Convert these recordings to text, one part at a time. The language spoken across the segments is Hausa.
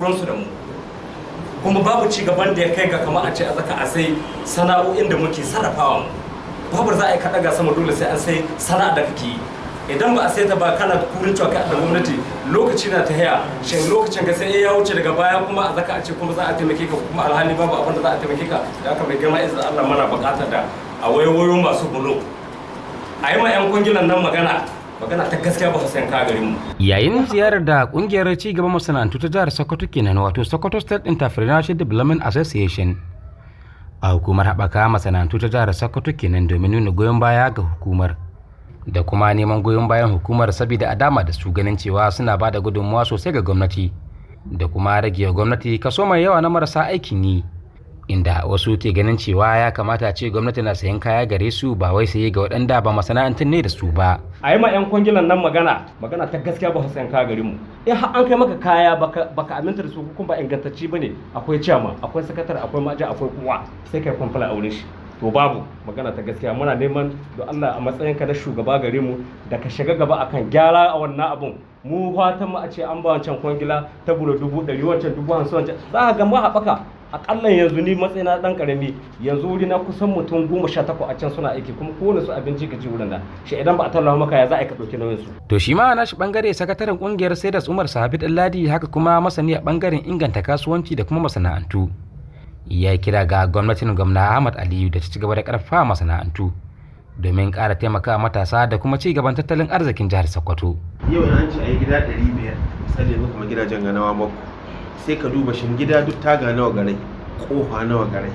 Ruwansu da mu kuma babu ci gaban da ya kai ga kamar a ce a zaka a sai sana'o'in da muke sarrafawa. Mu babu za a yi kaɗa ga sama, dole sai an sai sana'a da kake yi. Idan ba a sai ta ba, kana kurin cewa kai da gwamnati, lokaci na ta haya. Shin lokacin ka sai ya wuce, daga baya kuma a zaka a ce kuma za a taimake ka, kuma alhali babu abin da za a taimake ka. Da aka mai girma, izinin Allah, mana buƙatar da a wayoyo masu bulo a yi ma 'yan kwangilan nan magana. Magana ta gaskiya, ba su sayan kaya garin mu. Yayin ziyarar da kungiyar ci gaban masana'antu ta jihar Sokoto kenan, wato Sokoto State Entrepreneurship Development Association, a hukumar haɓaka masana'antu ta jihar Sokoto kenan, domin nuna goyon baya ga hukumar da kuma neman goyon bayan hukumar, saboda a dama da su, ganin cewa suna ba da gudunmuwa sosai ga gwamnati da kuma rage wa gwamnati kaso mai yawa na marasa aikin yi, inda wasu ke ganin cewa ya kamata a ce gwamnati na sayan kaya gare su, ba wai saye ga waɗanda ba masana'antun ne da su ba. A yi ma 'yan kwangilan nan magana. Magana ta gaskiya, ba su sayan kaya garin mu. In har an kai maka kaya baka aminta da su kuma ba ingantacci bane, akwai ciyama, akwai sakatare, akwai ma'aji, akwai kowa, sai kai kwamfala a wurin shi. To babu. Magana ta gaskiya, muna neman da Allah, a matsayin ka na shugaba gare mu, da ka shiga gaba akan gyara a wannan abun. Mu fatan mu a ce an ba wancan kwangila ta bulo 100,000, wancan 50,000, wancan za ka ga mu haɓaka. Akalla yanzu ni matsayina dan karami, yanzu wuri na kusan mutum 18 a can suna aiki, kuma kowane su abinci ka ci wurin nan shi. Idan ba a tallafa maka, ya za a yi ka ɗauki nauyin su? To shi ma nashi bangare, sakataren kungiyar Sedas Umar Sahabi Ɗanladi, haka kuma masani a bangaren inganta kasuwanci da kuma masana'antu, ya kira ga gwamnatin gwamna Ahmad Aliyu da ta ci gaba da karfafa masana'antu domin ƙara taimaka matasa da kuma ci gaban tattalin arzikin jihar Sokoto. Yau in an ce a yi gida 500, misali yanzu kamar gidajen ganawa mako, sai ka duba shin gida duk taga nawa garai, kofa nawa garai.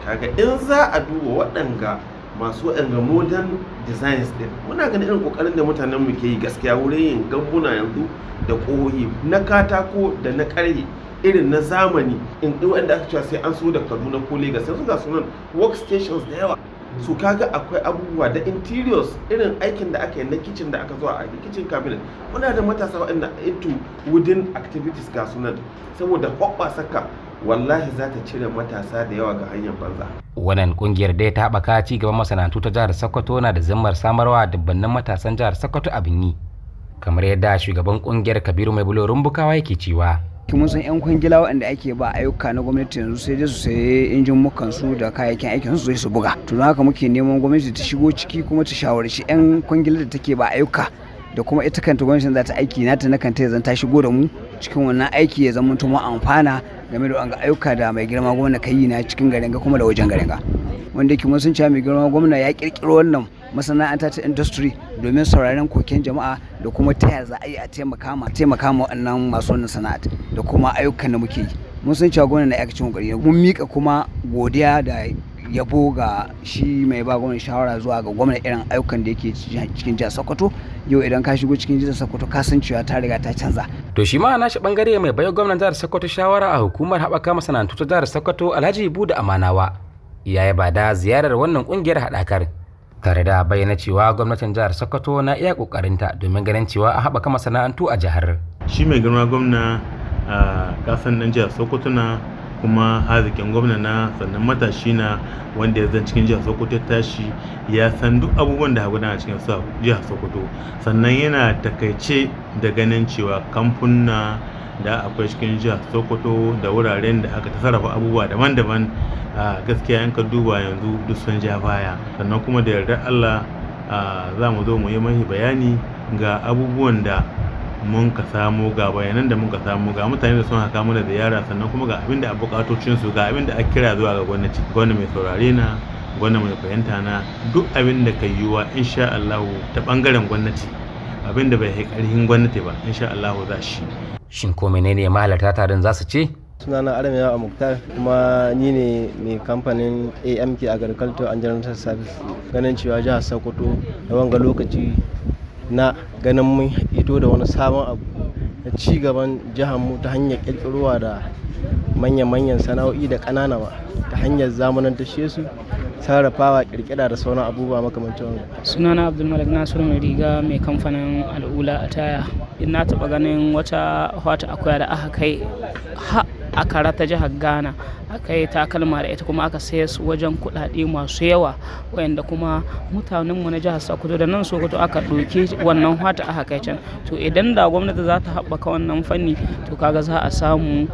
Kaga in za a duba waɗanga masu waɗanga modern designs din, muna ganin irin kokarin da mutanen mu ke yi gaskiya wurin yin gambuna yanzu da ƙohohi na katako da na ƙarhe irin na zamani, in wanda aka cewa sai an so da Kaduna ko Lagos. Yanzu ga sunan workstations da yawa. Su kaga akwai abubuwa da interiors, irin aikin da aka yi na kitchen, da aka zo a kitchen cabinet. Muna da matasa waɗanda into wooden activities, ga sunan, saboda hoɓɓasaka wallahi za ta cire matasa da yawa ga hanyar banza. Wannan kungiyar dai ta haɓaka ci gaban masana'antu ta jihar Sokoto na da zimmar samarwa dubbannin matasan jihar Sokoto abin yi, kamar yadda shugaban kungiyar Kabiru Mai Bulo Rumbukawa yake cewa. Mun san 'yan kwangila waɗanda ake ba ayyuka na gwamnati yanzu, sai dai su sayi injin mukan su da kayayyakin aikin su su buga. To don haka muke neman gwamnati ta shigo ciki kuma ta shawarci 'yan kwangila da take ba ayyuka, da kuma ita kanta gwamnatin za ta aiki nata na kanta, ya ta shigo da mu cikin wannan aiki, ya zama mu amfana game da wanga ayyuka da mai girma gwamna kai na cikin garin ga kuma da wajen garin ga, wanda yake mun san cewa mai girma gwamna ya kirkiro wannan masana'anta ta industry domin sauraron koken jama'a da kuma ta yaya za a yi a taimaka ma waɗannan masu wannan sana'at da kuma ayyukan da muke yi. Mun san cewa gwamna na aikacin kokari. Mun mika kuma godiya da yabo ga shi mai ba gwamna shawara zuwa ga gwamna, irin ayyukan da yake cikin jihar Sokoto. Yau idan ka shigo cikin jihar Sokoto, ka san cewa ta riga ta canza. To shi ma nashi bangare, mai bayo gwamnan jihar Sokoto shawara a hukumar haɓaka masana'antu ta jihar Sokoto, Alhaji Buda Amanawa, ya yaba da ziyarar wannan kungiyar haɗakar, tare da bayyana cewa gwamnatin jihar Sokoto na iya ƙoƙarinta domin ganin cewa a haɓaka masana'antu a jihar. Shi mai girma gwamna a kasan nan jihar Sokoto na kuma hazikin gwamna na, sannan matashi na wanda ya zan cikin jihar Sokoto ya tashi, ya san duk abubuwan da gudana cikin jihar Sokoto. Sannan yana takaice da ganin cewa kamfuna da akwai cikin jihar Sokoto da wuraren da aka ta sarrafa abubuwa daban-daban, a gaskiya in ka duba yanzu duk sun ja baya. Sannan kuma da yardar Allah za mu zo mu yi mahi bayani ga abubuwan da mun ka samu, ga bayanan da muka samu, ga mutane da sun haka mana ziyara, sannan kuma ga abin da a bukatocin su, ga abin da a kira zuwa ga gwamnati. Gwamnati mai saurare na, gwamnati mai fahimta na, duk abin da ka yiwuwa insha Allah ta bangaren gwamnati, abin da bai kai karhin gwamnati ba, insha Allah za shi. Shin ko menene mahalarta taron za su ce? Sunana Armewa a Muktar, kuma ni ne mai kamfanin AMK Agriculture and General Service. Ganin cewa jihar Sokoto da wanga lokaci na ganin mun hito da wani sabon abu na ci gaban jihar mu ta hanyar kirkirowa da manya-manyan sana'o'i da ƙanana ma, ta hanyar zamanantar su. Sarrafawa, kirkira da sauran abubuwa makamancin wannan. Sunana Abdulmalik Nasiru, mai riga, mai kamfanin Al'ula a Taya. Na taɓa ganin wata wata akuya da aka kai ha Akara ta jihar Ghana, aka yi takalma da ita, kuma aka saye su wajen kuɗaɗe masu yawa, wayanda kuma mutanenmu na jihar Sokoto da nan Sokoto aka ɗauki wannan wata aka kai can. To, idan da gwamnati za ta haɓaka wannan fanni, to kaga za a samu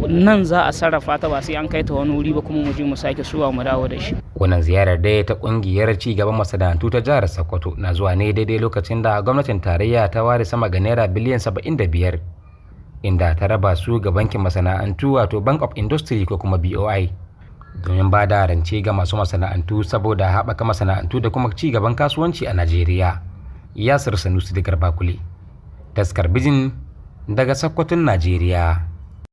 nan za a sarrafa ta, ba sai an kai ta wani wuri ba, kuma mu je mu sake suwa mu dawo da shi. Wannan ziyarar dai ta kungiyar ci gaban masana'antu ta jihar Sokoto na zuwa ne daidai lokacin da gwamnatin tarayya ta ware sama ga naira biliyan 75, inda ta raba su ga bankin masana'antu, wato Bank of Industry ko kuma BOI, domin ba da rance ga masu masana'antu saboda haɓaka masana'antu da kuma ci gaban kasuwanci a Najeriya. Yasir Sanusi da Garbakule, Taskar Bijin, daga Sokoton Najeriya.